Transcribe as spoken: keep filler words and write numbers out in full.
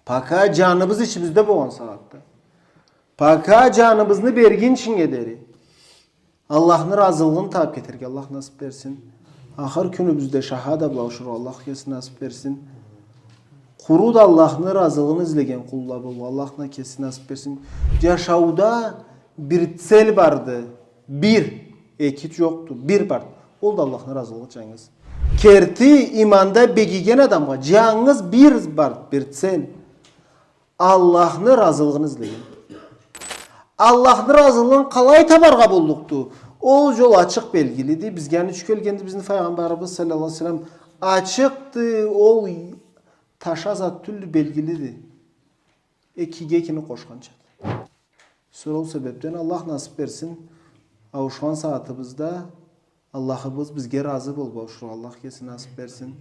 Пока джаныбыз ичибизде болгъан сагъатда. Пока джаныбызны бергинчинге дери. Аллахны разылыгъын табыб кетерге Аллах насыб берсин. Ахыр кюнюбюзде шахада бла ауушургъа Аллах кеси насыб берсин. Къуру да Аллахны разылыгъын излеген къулла болургъа Аллах кеси насыб берсин. Джашауда бир цель барды. Бир. Эки джокъду. Бир барды. Ол да Аллахны разылыгъы джангыз. Керти иманда бегиген адамгъа джангыз бир барды, бир цель. Аллахны разылыгъын излеген. Аллахны разылыгъын къалай табаргъа боллукъду? Ол джол ачыкъ белгилиди. Бизге аны ючюн келгенди бизни Файгъамбарыбыз саллаллаху алейхи ва саллам. Ачыкъды, ол таша зат тюлдю, белгилиди. Экиге экини къошханчады. Сора ол себебден Аллах насыб берсин, ауушхан сагъатыбызда Аллахыбыз бизге разы болуб ауушургъа Аллах кеси насыб берсин.